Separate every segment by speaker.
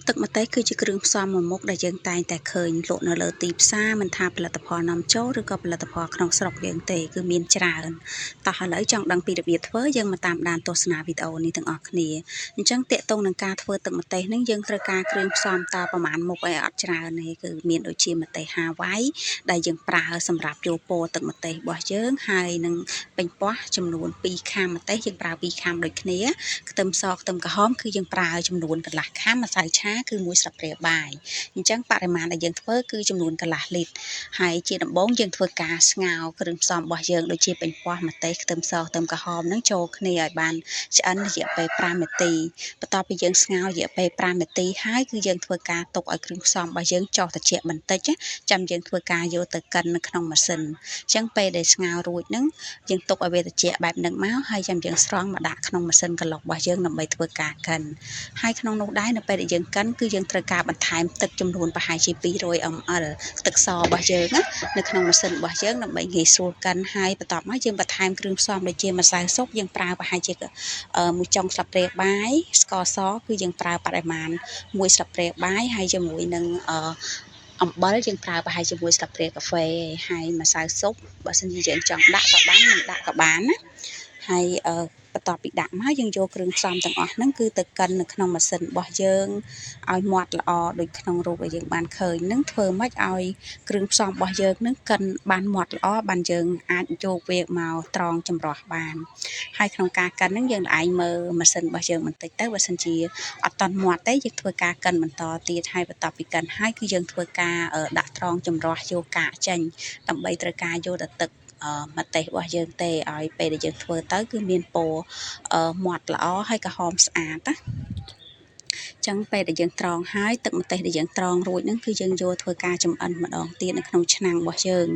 Speaker 1: ទឹកម្ទេសគឺជាគ្រឿងផ្សំមួយមុខដែលយើងតែងតែឃើញលក់នៅលើទីផ្សារមិនថាផលិតផលនាំចូលឬក៏ផលិតផលក្នុងស្រុកយើងទេគឺមានច្រើនតោះឥឡូវចង់ដឹងពីរបៀបធ្វើយើងមកតាមដានទស្សនាវីដេអូនេះទាំងអស់គ្នាអញ្ចឹងទាក់ទងនឹងការធ្វើទឹកម្ទេសហ្នឹងយើងត្រូវការគ្រឿងផ្សំតប្រហែលមុខអីអត់ច្រើនទេគឺមានដូចជាម្ទេសហាវ៉ៃដែលយើងប្រើសម្រាប់យកពណ៌ទឹកម្ទេសរបស់យើងហើយនឹងប៉េងប៉ោះចំនួន2ខាំម្ទេសយើងប្រើ2ខាំដូចគ្នាខ្ទឹមសខ្ទឹមក្រហមគឺយើងប្រើចំនួនកន្លះខាំម្សៅឆាគឺ1ស្លាបព្រាបាយអញ្ចឹងបរិមាណដែលយើងធ្វើគឺចំនួនកន្លះលីត្រហើយជាដំបូងយើងធ្វើការស្ងោរគ្រឿងផ្សំរបស់យើងដូចជាប៉េងប៉ោះម្ទេសខ្ទឹមសខ្ទឹមក្រហមនឹងចូលគ្នាឲ្យបានឆ្អិនរយៈពេល5នាទីបន្ទាប់ពីយើងស្ងោររយៈពេល5នាទីហើយគឺយើងធ្វើការទុកឲ្យគ្រឿងផ្សំរបស់យើងចុះត្រជាក់បន្តិចចាំយើងធ្វើការយកទៅកិននៅក្នុងម៉ាស៊ីនអញ្ចឹងពេលដែលស្ងោររួចហ្នឹងយើងទុកឲ្យវាត្រជាក់បែបហ្នឹងមកហើយចាំយើងស្រង់មកដាក់ក្នុងម៉ាស៊ីនក្រឡុករបស់យើងដើម្បីធ្វើការកិនហើយក្នុងនោះដែរនៅពេលដែលយើងកិនគឺយើងត្រូវការបន្ថែមទឹកចំនួនប្រហែលជា200 ml ទឹកសរបស់យើងណានៅក្នុងម៉ាស៊ីនរបស់យើងដើម្បីងាយស្រួលកិនហើយបន្ទាប់មកយើងបន្ថែមគ្រឿងផ្សំដូចជាម្សៅស៊ុបយើងប្រើប្រហែលជាមួយចុងស្លាបព្រាបាយស្ករសគឺយើងប្រើបរិមាណ1ស្លាបព្រាបាយហើយជាមួយនឹងអំបិលយើងប្រើប្រហែលជាមួយស្លាបព្រាកាហ្វេហើយម្សៅស៊ុបបើសិនជាយើងចង់ដាក់ក៏បានមិនដាក់ក៏បានណាហើយបន្ទាប់ពីដាក់មកយើងយកគ្រឿងផ្សំទាំងអស់ហ្នឹងគឺទៅកិននៅក្នុងម៉ាស៊ីនរបស់យើងឲ្យម៉ត់ល្អដូចក្នុងរូបដែលយើងបានឃើញហ្នឹងធ្វើម៉េចឲ្យគ្រឿងផ្សំរបស់យើងហ្នឹងកិនបានម៉ត់ល្អបានយើងអាចយកវាមកត្រងចម្រោះបានហើយក្នុងការកិនហ្នឹងយើងឯងមើលម៉ាស៊ីនរបស់យើងបន្តិចទៅបើសិនជាអត់តន់ម៉ត់ទេយើងធ្វើការកិនបន្តទៀតហើយបន្ទាប់ពីកិនហើយគឺយើងធ្វើការដាក់ត្រងចម្រោះយកកាកចេញដើម្បីត្រូវការយកតែទឹកម្ទេសរបស់យើងទេឲ្យពេលដែលយើងធ្វើទៅគឺមានពណ៌ម៉ត់ល្អហើយក្រហមស្អាតណាចឹងពេលដែលយើងត្រងហើយទឹកម្ទេសដែលយើងត្រងរួចហ្នឹងគឺយើងយកធ្វើការចម្អិនម្ដងទៀតនៅក្នុងឆ្នាំងរបស់យើង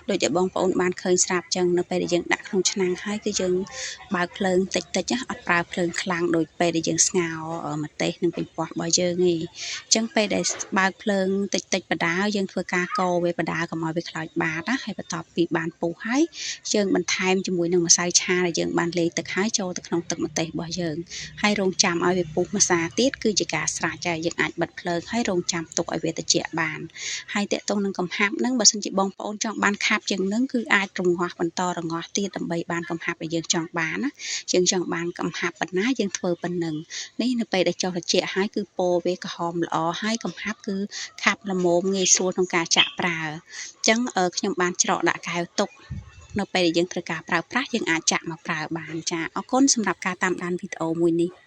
Speaker 1: ដូចដែលបងប្អូនបានឃើញស្រាប់ចឹងនៅពេលដែលយើងដាក់ក្នុងឆ្នាំងហើយគឺយើងបើកភ្លើងតិចតិចអត់ប្រើភ្លើងខ្លាំងដូចពេលដែលយើងស្ងោរម្ទេសនិងប៉េងប៉ោះរបស់យើងទេចឹងពេលដែលបើកភ្លើងតិចតិចបដាយើងធ្វើការកូរវាបដាកុំឲ្យវាខ្លោចបាតណាហើយបន្ទាប់ពីបានពុះហើយយើងបន្ថែមជាមួយនឹងម្សៅឆាដែលយើងបានលាយទឹកហើយចូលទៅក្នុងទឹកម្ទេសរបស់យើងហើយរងចាំឲ្យវាពុះម្សាទៀតគឺជាការស្រេចហើយយើងអាចបិទភ្លើងហើយរងចាំទុកឲ្យវាត្រជាក់បានហើយតកតងនឹងកំហាប់ហ្នឹងបើសិនជាបងប្អូនចង់បានខាប់ជាងហ្នឹងគឺអាចរងាស់បន្តរងាស់ទៀតដើម្បីបានកំហាប់ដែលយើងចង់បានណាយើងចង់បានកំហាប់ប៉ុណ្ណាយើងធ្វើប៉ុណ្ណឹងនេះនៅពេលដែលចុះត្រជាក់ហើយគឺពណ៌វាក្រហមល្អហើយកំហាប់គឺខាប់ល្មមងាយស្រួលក្នុងការចាក់ប្រើអញ្ចឹងខ្ញុំបានច្រកដាក់កែវទុកនៅពេលដែលយើងត្រូវការប្រើប្រាស់យើងអាចចាក់មកប្រើបានចាអរគុណសម្រាប់ការតាមដានវីដេអូមួយនេះ។